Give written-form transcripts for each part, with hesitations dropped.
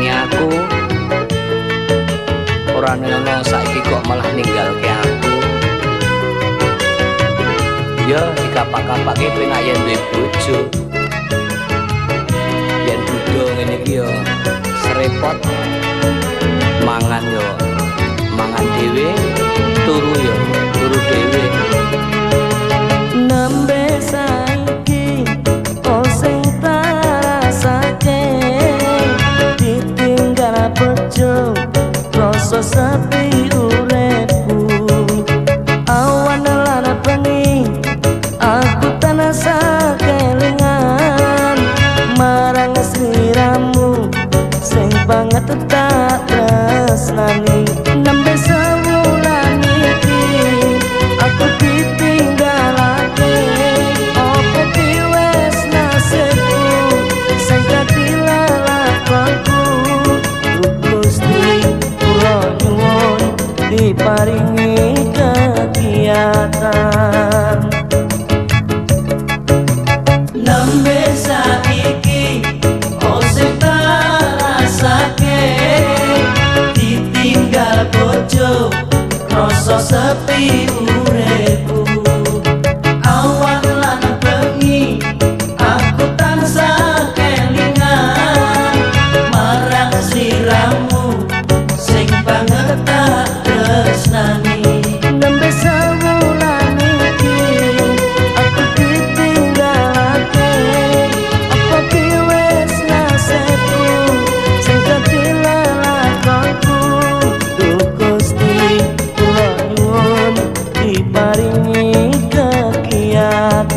nresnani aku. Ora ngono saiki kok malah ninggalke aku. Ya dikapak-kapake penak yen duwe bojo. Yen duda ngene iki ya serepot. Mangan yo mangan dhewe, turu yo turu dhewe. Nembe saiki sing tak rasake ditinggal bojo rasa sepi uripku. Awan lan bengi aku tansah kelingan marang sliramu sing banget tak tresnani. Nembe sewulan iki aku ditinggalake, opo ki wis nasibku sing dadi lelakonku. Gusti kula nyuwun diparingi kegiatan. Nembe saiki sing tak rasake ditinggal bojo rasa sepi uripku. Awan lan bengi aku tansah kelingan marang sliramu sing banget tak tresnani. Nembe sewulan iki aku ditinggalake, apa ki wis nasibku sing dadi lelakonku. Duh Gusti kula nyuwun diparingi kegiatan.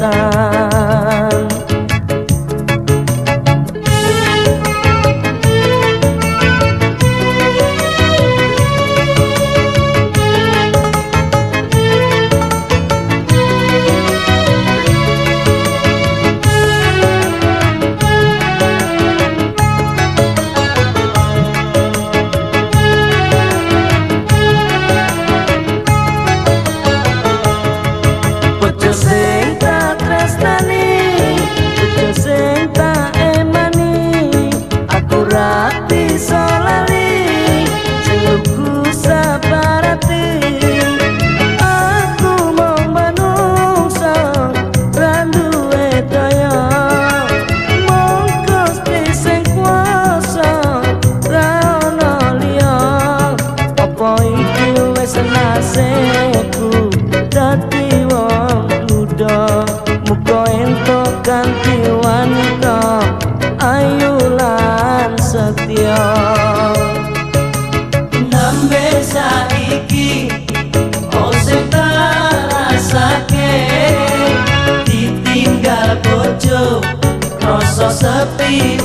Bojo sing tak tresnani, bojo sing tak emani, aku ra bisa lali sing lugu sabarati. Aku mung manungsa ra duwe daya, mung Gusti sing kuwasa ra ono liya. Apa iki wis nasibku dadi wong duda, muga entuk ganti wanita ayu lan setya. Nembe saiki sing tak rasake ditinggal bojo rasa sepi.